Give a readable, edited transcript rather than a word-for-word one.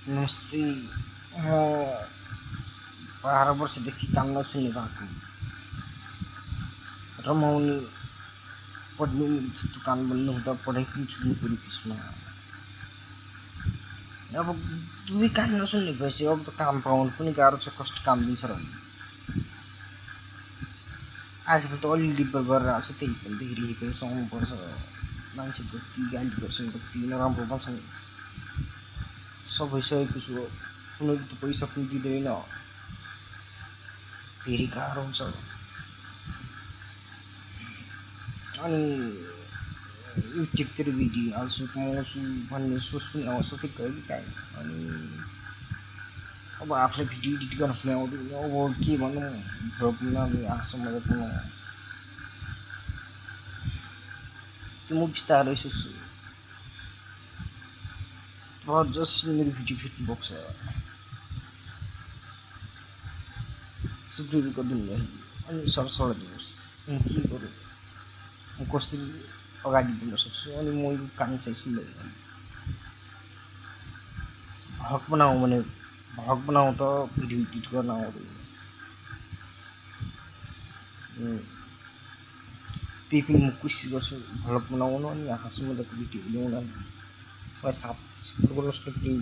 नमस्ते। म 12 वर्षदेखि कान नसुन्ने भएको रमाउने पढ्ने जस्तो कान बन्नु हुँदा पढाइ पनि छुट्नु पऱ्यो बिचमा। अब दुवै कान नसुन्ने भएपछि अब त काम पाउनु पनि गाह्रो छ, कस्तो काम दिन्छ र। आजकल त अलि डिपर गरेर आएको छ, त्यही पनि धेरै पैसा आउनुपर्छ। मान्छे कति गाली गर्छन्, कति नराम्रो भन्छन्, सब भइसकेको छु। उनीहरू त पैसा पनि दिँदैन, धेरै गाह्रो हुन्छ। अनि युट्युबतिर भिडियो हाल्छु, कमाउँछु भन्ने सोच पनि आउँछ फेरि कहिले काहीँ। अनि अब आफूलाई भिडियो एडिट गर्न पनि आउँदैन, अब के भनौँ, भ्लग बनाउने आशामा पनि त्यो म बिस्तारै सोच्छु। जसले मेरो भिडियो भेट्नु भएको छ सब्सक्राइब गरिदिनु भयो, अनि सरसल्लाह दिनुहोस् म के गरौँ, म कसरी अगाडि बढ्न सक्छु। अनि म यो काम चाहिँ सुन्दैन, भ्लग बनाऊँ भने भ्लग बनाउँ त भिडियो एडिट गर्न आउँदैन। त्यही पनि म कोसिस गर्छु भ्लग बनाउनु, अनि हाँसो मजाको भिडियो ल्याउन। मलाई साथ गर्नुहोस् न प्लिज।